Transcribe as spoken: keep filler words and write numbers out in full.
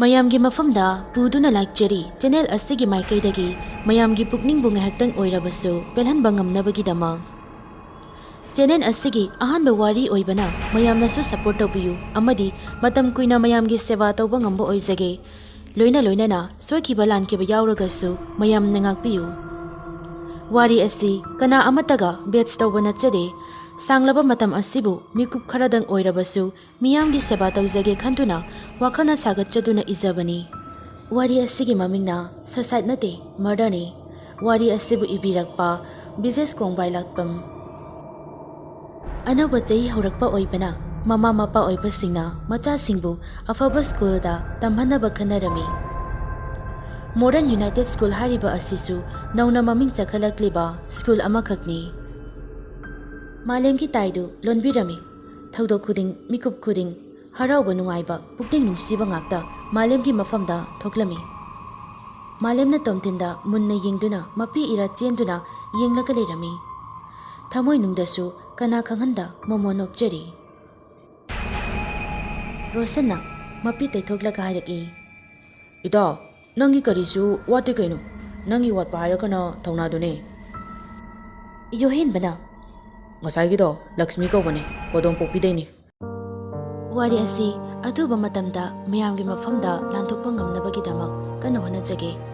ꯃꯌꯥꯝꯒꯤ ꯃꯐꯝꯗ ꯄꯨꯗꯨꯅ ꯂꯥꯛꯆꯔꯤ꯫ ꯆꯦꯅꯦꯜ ꯑꯁꯤꯒꯤ ꯃꯥꯏꯀꯩꯗꯒꯤ ꯃꯌꯥꯝꯒꯤ ꯄꯨꯛꯅꯤꯡꯕꯨ ꯉꯥꯏꯍꯥꯛꯇꯪ ꯑꯣꯏꯔꯕꯁꯨ ꯄꯦꯜꯍꯟꯕ ꯉꯝꯅꯕꯒꯤꯗꯃꯛ꯫ ꯆꯦꯅꯦꯜ ꯑꯁꯤꯒꯤ ꯑꯍꯥꯟꯕ ꯋꯥꯔꯤ ꯑꯣꯏꯕꯅ ꯃꯌꯥꯝꯅꯁꯨ ꯁꯄꯣꯔꯠ ꯇꯧꯕꯤꯌꯨ ꯑꯃꯗꯤ ꯃꯇꯝ ꯀꯨꯏꯅ ꯃꯌꯥꯝꯒꯤ ꯁꯦꯕꯥ ꯇꯧꯕ ꯉꯝꯕ ꯑꯣꯏꯖꯒꯦ꯫ ꯂꯣꯏꯅ ꯂꯣꯏꯅꯅ ꯁꯣꯏꯈꯤꯕ ꯂꯥꯟꯈꯤꯕ ꯌꯥꯎꯔꯒꯁꯨ ꯃꯌꯥꯝꯅ ꯉꯥꯛꯄꯤꯌꯨ꯫ ꯋꯥꯔꯤ ꯑꯁꯤ ꯀꯅꯥ ꯑꯃꯠꯇꯒ ꯕꯦꯠꯁ ꯇꯧꯕ ꯅꯠꯆꯗꯦ꯫ ꯁꯥꯡꯂꯕ ꯃꯇꯝ ꯑꯁꯤꯕꯨ ꯃꯤꯀꯨꯞ ꯈꯔꯗꯪ ꯑꯣꯏꯔꯕꯁꯨ ꯃꯤꯌꯥꯝꯒꯤ ꯁꯦꯕꯥ ꯇꯧꯖꯒꯦ ꯈꯟꯗꯨꯅ ꯋꯥꯈꯜꯅ ꯁꯥꯒꯠꯆꯗꯨꯅ ꯏꯖꯕꯅꯤ꯫ ꯋꯥꯔꯤ ꯑꯁꯤꯒꯤ ꯃꯃꯤꯡꯅ ꯁꯨꯁꯥꯏꯗ ꯅꯠꯇꯦ, ꯃꯔꯗꯔꯅꯤ꯫ ꯋꯥꯔꯤ ꯑꯁꯤꯕꯨ ꯏꯕꯤꯔꯛꯄ ꯕꯤꯖꯦꯁ ꯀ꯭ꯔꯣꯡꯕꯥꯏ ꯂꯥꯠꯄꯝ꯫ ꯑꯅꯧꯕ ꯆꯍꯤ ꯍꯧꯔꯛꯄ ꯑꯣꯏꯕꯅ ꯃꯃꯥ ꯃꯄꯥ ꯑꯣꯏꯕꯁꯤꯡꯅ ꯃꯆꯥꯁꯤꯡꯕꯨ ꯑꯐꯕ ꯁ꯭ꯀꯨꯜꯗ ꯇꯝꯍꯟꯅꯕ ꯈꯟꯅꯔꯝꯃꯤ꯫ ꯃꯣꯗꯔꯟ ꯌꯨꯅꯥꯏꯇꯦꯗ ꯁ꯭ꯀꯨꯜ ꯍꯥꯏꯔꯤꯕ ꯑꯁꯤꯁꯨ ꯅꯧꯅ ꯃꯃꯤꯡ ꯆꯠꯈꯠꯂꯛꯂꯤꯕ ꯁ꯭ꯀꯨꯜ ꯑꯃꯈꯛꯅꯤ꯫ ꯃꯥꯂꯦꯝꯒꯤ ꯇꯥꯏꯗꯨ ꯂꯣꯟꯕꯤꯔꯝꯃꯤ꯫ ꯊꯧꯗꯣꯛ ꯈꯨꯗꯤꯡ, ꯃꯤꯀꯨꯞ ꯈꯨꯗꯤꯡ, ꯍꯔꯥꯎꯕ ꯅꯨꯡꯉꯥꯏꯕ, ꯄꯨꯛꯅꯤꯡ ꯅꯨꯡꯁꯤꯕ ꯉꯥꯛꯇ ꯃꯥꯂꯦꯝꯒꯤ ꯃꯐꯝꯗ ꯊꯣꯛꯂꯝꯃꯤ꯫ ꯃꯥꯂꯦꯝꯅ ꯇꯣꯝꯊꯤꯟꯗ ꯃꯨꯟꯅ ꯌꯦꯡꯗꯨꯅ ꯃꯄꯤ ꯏꯔꯥ ꯆꯦꯟꯗꯨꯅ ꯌꯦꯡꯂꯒ ꯂꯩꯔꯝꯃꯤ꯫ ꯊꯃꯣꯏꯅꯨꯡꯗꯁꯨ ꯀꯅꯥ ꯈꯪꯍꯟꯗ ꯃꯣꯃꯣꯟ ꯅꯣꯛꯆꯔꯤ꯫ ꯔꯣꯁꯟꯅ ꯃꯄꯤ ꯇꯩꯊꯣꯛꯂꯒ ꯍꯥꯏꯔꯛꯏ, "ꯏꯇꯥꯎ, ꯅꯪꯒꯤ ꯀꯔꯤꯁꯨ ꯋꯥꯠꯇꯦ ꯀꯩꯅꯣ? ꯅꯪꯒꯤ ꯋꯥꯠꯄ ꯍꯥꯏꯔꯒꯅ ꯊꯧꯅꯥꯗꯨꯅꯦ꯫" ꯌꯣꯍꯦꯟꯕꯅ, "ꯉꯁꯥꯏꯒꯤꯗꯣ ꯂꯛꯁꯃꯤ ꯀꯧꯕꯅꯦ, ꯀꯣꯗꯣꯝ ꯄꯣꯛꯄꯤꯗꯩꯅꯦ꯫" ꯋꯥꯔꯤ ꯑꯁꯤ ꯑꯊꯨꯕ ꯃꯇꯝꯗ ꯃꯌꯥꯝꯒꯤ ꯃꯐꯝꯗ ꯂꯥꯟꯊꯣꯛꯄ ꯉꯝꯅꯕꯒꯤꯗꯃꯛ ꯀꯟꯅ ꯍꯣꯠꯅꯖꯒꯦ꯫